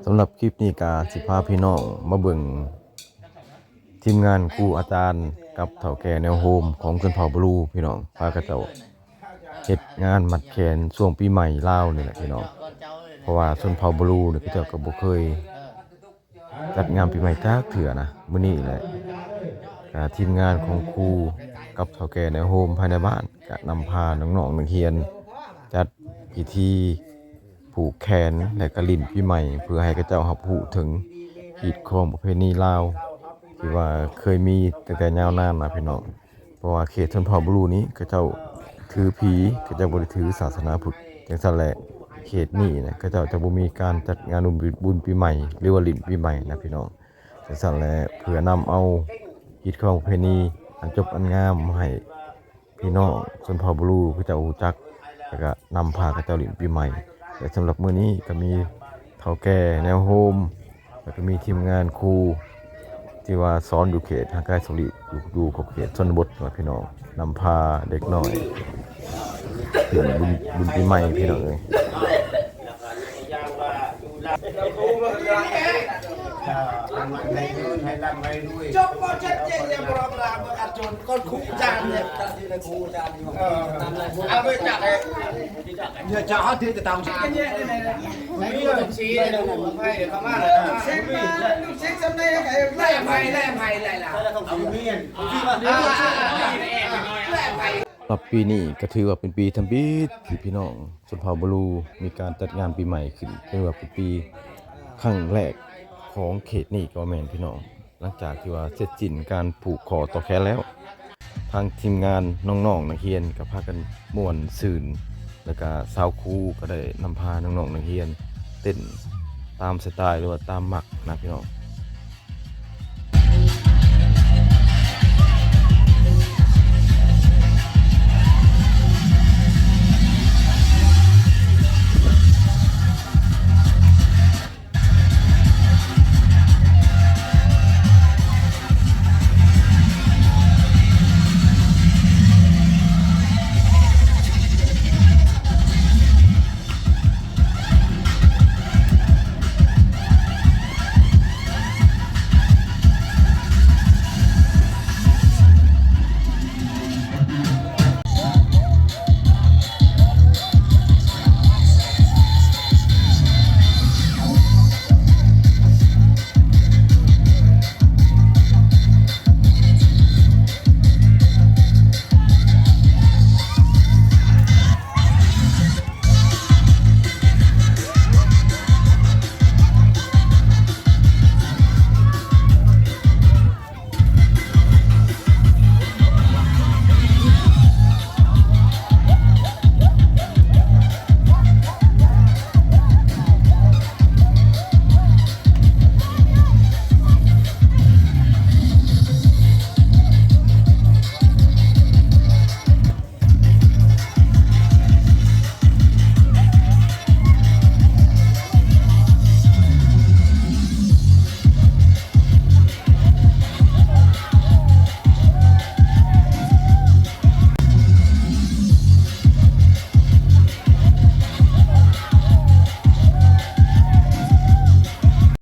ສຳລັບຄລິບນີ້ກະຊິພາພີ່ນ້ອງມາເບິ່ງທີມງານຄູອາຈານກັບເຖົ້າແກ່ແນວໂຮມຂອງຊົນເຜົ່າບລູພີ່ນ້ອງ ພາເຂົາເຈົ້າເຮັດງານມັດແຂນຊ່ວງປີໃໝ່ລາວນີ້ແຫຼະພີ່ນ້ອງ ເພາະວ່າຊົນເຜົ່າບລູນີ້ເຂົາເຈົ້າກໍບໍ່ເຄີຍ ຈັດງານປີໃໝ່ຈັກເທື່ອນະ. ມື້ນີ້ແຫຼະ ກະທີມງານຂອງຄູກັບເຖົ້າແກ່ແນວໂຮມພາຍໃນບ້ານ ກະນຳພານ້ອງໆນັກຮຽນຈັດພິທີຜູກແຂນ ແລະກະຫຼິ້ນປີໃໝ່ ເພື່ອໃຫ້ເຂົາເຈົ້າຮັບຮູ້ເຖິງຮີດຄອງປະເພນີລາວ ທີ່ວ່າເຄີຍມີຕັ້ງແຕ່ຍາວນານມາພີ່ນ້ອງ. ເພາະວ່າເຂດຊົນເຜົ່າບລູນີ້ເຂົາເຈົ້າຖືຜີ ເຂົາເຈົ້າບໍ່ໄດ້ຖືສາສະໜາພຸດ. ຈັ່ງຊັ້ນແຫຼະ ເຂດນີ້ນະ ເຂົາເຈົ້າຈະບໍ່ມີການຈັດງານບຸນປີໃໝ່ ຫຼືວ່າຫຼິ້ນປີໃໝ່ນະພີ່ນ້ອງ. ຈັ່ງຊັ້ນແຫຼະ ເພື່ອນຳເອົາຮີດຄອງປະເພນີອັນຈົບອັນງາມມາໃຫ້ພີ່ນ້ອງຊົນເຜົ່າບລູເຂົາເຈົ້າຮູ້ຈັກ ແລ້ວກະນຳພາເຂົາເຈົ້າຫຼິ້ນປີໃໝ່. ແລະສຳລັບມື້ນີ້ກະມີເຖົ້າແກ່ແນວໂຮມ ແລ້ວກໍມີທີມງານຄູທີ່ວ່າສອນຢູ່ເຂດຫ່າງໄກສອກຫຼີກ ຢູ່ ຢູ່ຂອບເຂດຊົນນະບົດນະພີ່ນ້ອງ ນຳພາເດັກນ້ອຍຂຶ້ນບຸນ ບຸນປີໃໝ່ພີ່ນ້ອງເອີຍ. ສຳລັບປີນີ້ກໍຖືວ່າເປັນປີທຳອິດທີ່ພີ່ນ້ອງຊົນເຜົ່າບລູມີການຈັດງານປີໃໝ່ຂຶ້ນ ຖືວ່າເປັນປີຄັ້ງແລກຂອງເຂດນີ້ກໍວ່າແມ່ນພີ່ນ້ອງ. ຫຼັງຈາກທີ່ວ່າເສັດສິ້ນການຜູກຂໍ້ຕໍ່ແຂນແລ້ວ ທາງທີມງານນ້ອງໆນັກຮຽນກໍພາກັນມ່ວນຊື່ນ ແລ້ວກະຊາວຄູກໍໄດ້ນຳພານ້ອງໆນັກຮຽນເຕັ້ນຕາມສະໄຕລ໌ ຫຼືວ່າຕາມມັກນະພີ່ນ້ອງ.